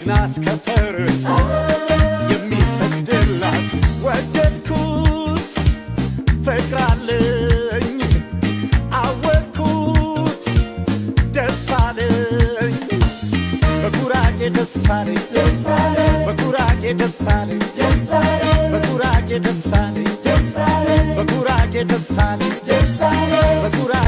ከጀግና እስከ ፈረስ የሚሰግድላት። ወደድኩት፣ ፍቅር አለኝ፣ አወቅኩት፣ ደስ አለኝ፣ በጉራጌ ደስ አለኝ፣ በጉራጌ ደስ አለኝ፣ በጉራጌ ደስ አለኝ፣ በጉራጌ ደስ አለኝ፣ በጉራጌ።